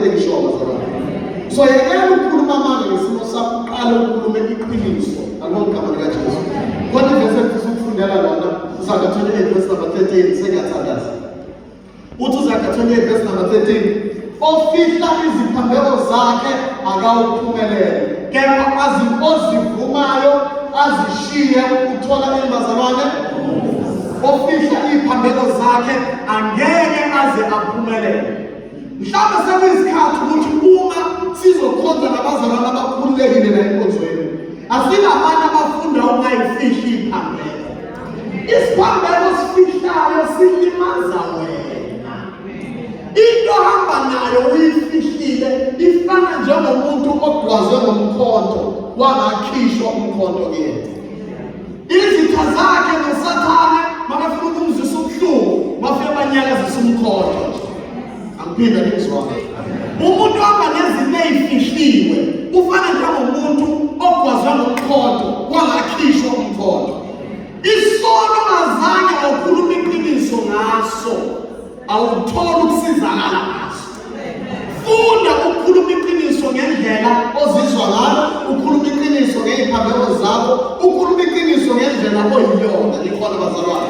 into engishoyo bazalwane. So yekela ukukhuluma amanga ngesimo sakho, uqale ukhulume iqiniso. Alibonge igama likaJesu. Kodwa ivesi engifisa ukufundela lona, uZaga 28 verse number 13, sengiyathandaza. Uthi uZaga 28 verse number 13, ofihla iziphambeko zakhe akawuphumelele, kepha ozivumayo azishiye uthola ini bazalwane? Ofihla iziphambeko zakhe angeke aze aphumelele. Mhlawumbe sekuyisikhathi ukuthi uma sizokhonza nabazalwane abakhululekile la enkonzweni, asingabantu abafunda ukungayifihli iphambeko. Isiphambeko osifihlayo silimaza wena. Into ohamba nayo uyifihlile ifana njengomuntu ogwazwe ngomkhonto wangakhishwa umkhonto kuyena. Izitha zakhe noSathane makafuna ukumzwisa ubuhlungu bafike banyakazisa umkhonto nje. Angiphinda ngizwana. Umuntu ohamba nezinto ezifihliwe ufana njengomuntu ogwazwe ngomkhonto wangakhishwa umkhonto. Isono ongazange wakhuluma iqiniso ngaso awutholi ukusizakala ngaso. Funda ukukhuluma iqiniso ngendlela ozizwa ngayo, ukhuluma iqiniso ngey'phambeko zakho, ukhuluma iqiniso ngendlela oyiyona. Nikhona bazalwane?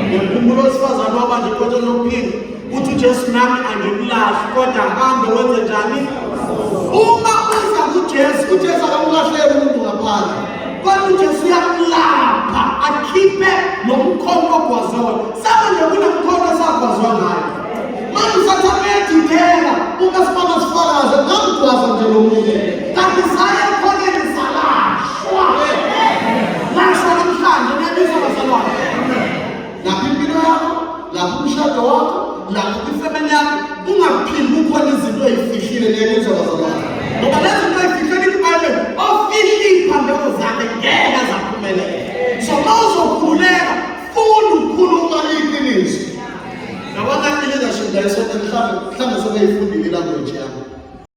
Ngikhumbula owesifazane wabanje iqotho lokuphinga uthi uJesu nami angikulahli kodwa hambe wenze njani? Uma uza kuJesu, uJesu akamlahleli umuntu ngaphandle. Kodwa uJesu uyamlapha akhiphe lo mkhonto ogwazwe wona. Samanje kunemkhonto esagwazwa ngayo. Manje usathane uyadideka uma sibona sifakaze ngamgwaza nje lo muntu. Kanti saye ekhoneni salashwa. Lashwa namhlanje niyabizwa bazalwane. Lapha impilo yakho, lapha umshado wakho, lapha kwifemeli yakho, ungaphili kukhona izinto ey'fihlile niyabizwa bazalwane. Ngoba lezi zinto ey'fihlile iBhayibheli, ofihle iy'phambeko zakhe ngeke azaphumelela. So uma uzokhululeka, funda ukukhuluma iqiniso. Yabona i-leadership la esonto mhlawumbe mhlawumbe sebeyifundile i-language.